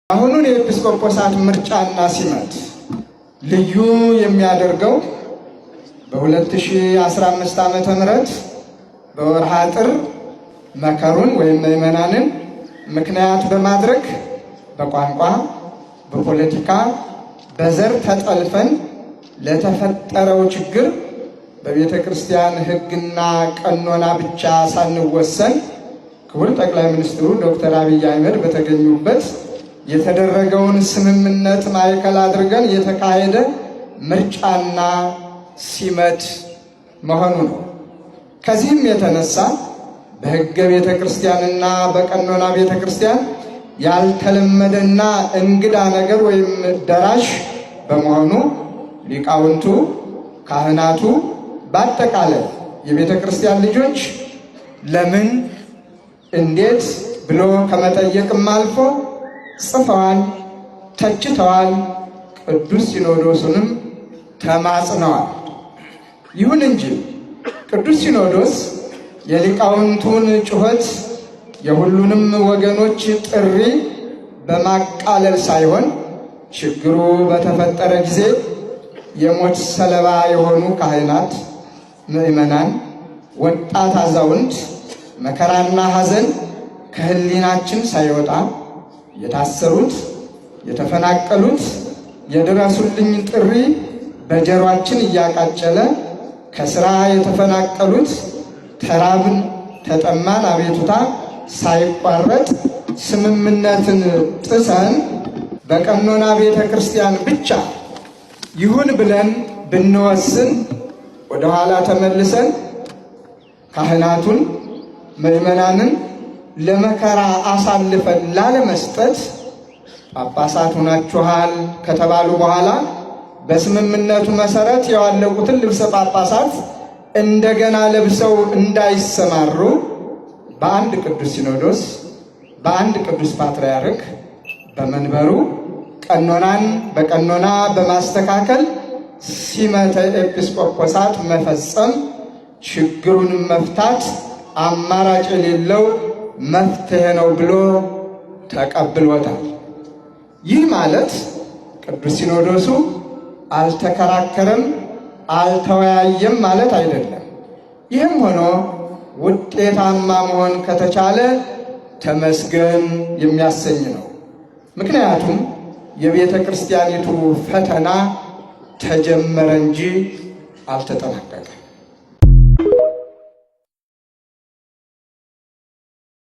አሁኑን የኤጲስቆጶሳት ምርጫና ሲመት ልዩ የሚያደርገው በ2015 ዓ.ም. በወርሃ ጥር መከሩን ወይም ምዕመናንን ምክንያት በማድረግ በቋንቋ፣ በፖለቲካ፣ በዘር ተጠልፈን ለተፈጠረው ችግር በቤተ ክርስቲያን ሕግና ቀኖና ብቻ ሳንወሰን ክቡር ጠቅላይ ሚኒስትሩ ዶክተር አብይ አህመድ በተገኙበት የተደረገውን ስምምነት ማዕከል አድርገን የተካሄደ ምርጫና ሲመት መሆኑ ነው። ከዚህም የተነሳ በሕገ ቤተ ክርስቲያንና በቀኖና ቤተ ክርስቲያን ያልተለመደና እንግዳ ነገር ወይም ደራሽ በመሆኑ ሊቃውንቱ፣ ካህናቱ፣ በአጠቃላይ የቤተ ክርስቲያን ልጆች ለምን እንዴት ብሎ ከመጠየቅም አልፎ ጽፈዋል፣ ተችተዋል፣ ቅዱስ ሲኖዶሱንም ተማጽነዋል። ይሁን እንጂ ቅዱስ ሲኖዶስ የሊቃውንቱን ጩኸት የሁሉንም ወገኖች ጥሪ በማቃለል ሳይሆን ችግሩ በተፈጠረ ጊዜ የሞት ሰለባ የሆኑ ካህናት፣ ምዕመናን፣ ወጣት አዛውንት መከራና ሐዘን ከሕሊናችን ሳይወጣ የታሰሩት፣ የተፈናቀሉት የድረሱልኝ ጥሪ በጀሯችን እያቃጨለ ከስራ የተፈናቀሉት ተራብን፣ ተጠማን አቤቱታ ሳይቋረጥ ስምምነትን ጥሰን በቀኖና ቤተ ክርስቲያን ብቻ ይሁን ብለን ብንወስን ወደኋላ ተመልሰን ካህናቱን ምዕመናንን ለመከራ አሳልፈን ላለመስጠት ጳጳሳት ሆናችኋል ከተባሉ በኋላ በስምምነቱ መሰረት የዋለቁትን ልብሰ ጳጳሳት እንደገና ለብሰው እንዳይሰማሩ በአንድ ቅዱስ ሲኖዶስ፣ በአንድ ቅዱስ ፓትርያርክ በመንበሩ ቀኖናን በቀኖና በማስተካከል ሲመተ ኤጲስቆጶሳት መፈጸም ችግሩን መፍታት አማራጭ የሌለው መፍትሄ ነው ብሎ ተቀብሎታል። ይህ ማለት ቅዱስ ሲኖዶሱ አልተከራከረም፣ አልተወያየም ማለት አይደለም። ይህም ሆኖ ውጤታማ መሆን ከተቻለ ተመስገን የሚያሰኝ ነው። ምክንያቱም የቤተ ክርስቲያኒቱ ፈተና ተጀመረ እንጂ አልተጠናቀቀም።